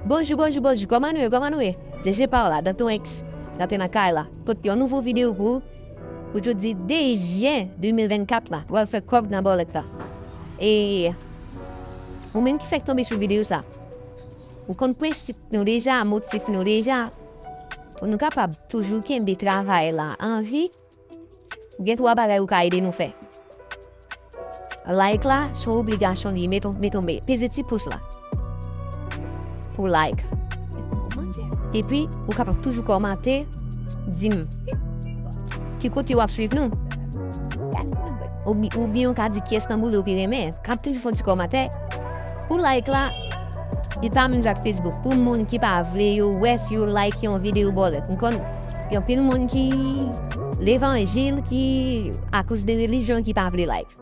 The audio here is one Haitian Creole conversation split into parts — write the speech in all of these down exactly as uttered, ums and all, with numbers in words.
Bonjou, bonjou, bonjou. Kòman nou ye? Kòman nou ye? D J Paola, Danton X, gate nan kay la. Pote yon nouvo videyo pou ou. Pou jodi de jen de mil vennkat la. Ou al fè kòb nan bòlèt la. E ou menm ki fèk tonbe sou videyo sa, ou konn prensip nou deja, motif nou deja. Pou nou kapab toujou kenbe travay la an vi, gen twa bagay ou ka ede nou fè. Like la, se yon obligasyon li. Mete, mete, mete, peze ti pous la. Pou like. Epi, ou kapab toujou kòmante, di m ki kote w ap swiv nou. Oubi-, oubyen ou ka di kiyès nan boul ou pi renmen. K ap toujou fè yon ti kòmantè. Pou like la, li pa menm jan ak Facebook. Pou moun ki pa vle yo wè si yo like yon videyo bòlèt. M konn gen anpil moun ki levanjil, ki akoz de relijyon ki pa vle like.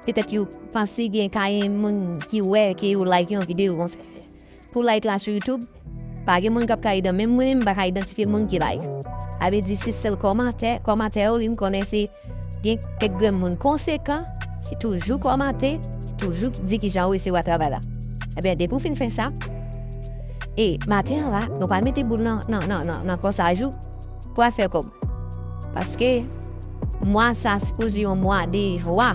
Petèt yo panse gen kayen moun ki wè ke yo like yon videyo konsa. Pou like la sou YouTube, pa gen moun k ap ka idan-, menm mwen menm m pa ka idantifye moun ki like. A vle di se sèl kòmantè, kòmantè yo li m konnen se gen kèk grenn moun konsekan ki toujou kòmante, ki toujou di kijan yo resevwa travay la. Ebyen, depi w fin fè sa, e maten an la, nou pral mete boul nan, nan, nan, nan, nan kòsaj ou pou al fè kòb. Paske mwa sa a sipoze yon mwa de jwa.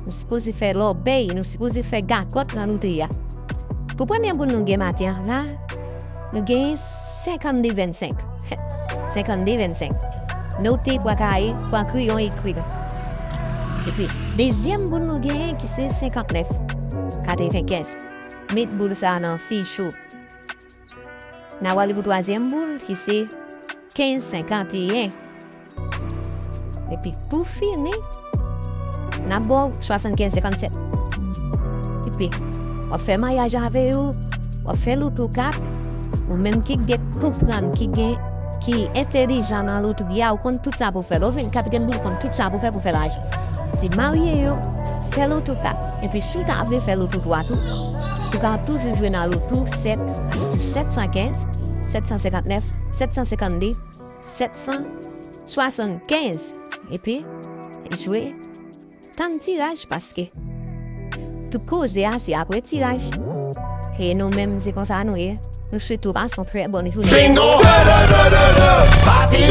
Nou sipoze fè lòbèy, nou sipoze fè gagòt nan lotri a. Pou premye boul nou gen maten an la, nou genyen senkannde vennsenk. Senkannde vennsenk. Note, pran kaye, pran kreyon, ekri l. Epi, dezyèm boul nou genyen ki se senkantnèf katrevenkenz. Met boul sa a nan fich ou. N a wale pou twazyèm boul ki se kenz senkanteyen. Epi pou fini, n ap ba w swasannkenz senkannsèt. Epi, w ap fè mayaj avè yo, w ap fè loto kat, ou menm ki gen konprann, ki gen, ki entèlijan nan lotri a, ou konn tout sa pou fè. Lè w vin kapitèn boul, ou konn tout sa pou fè pou fè lajan. Se marye yo, fè loto kat. Epi si w ta vle fè loto twa tou, ou kapab toujou jwe nan loto sèt, disèt san kenz, sèt san senkantnèf, sèt san senkannde, sèt san swasannkenz. Epi, jwe, tann tiraj, paske tout koze a se apre tiraj. E nou menm, se konsa nou ye. Nou swete w pase yon trè bòn jounen. Bingo! Pati!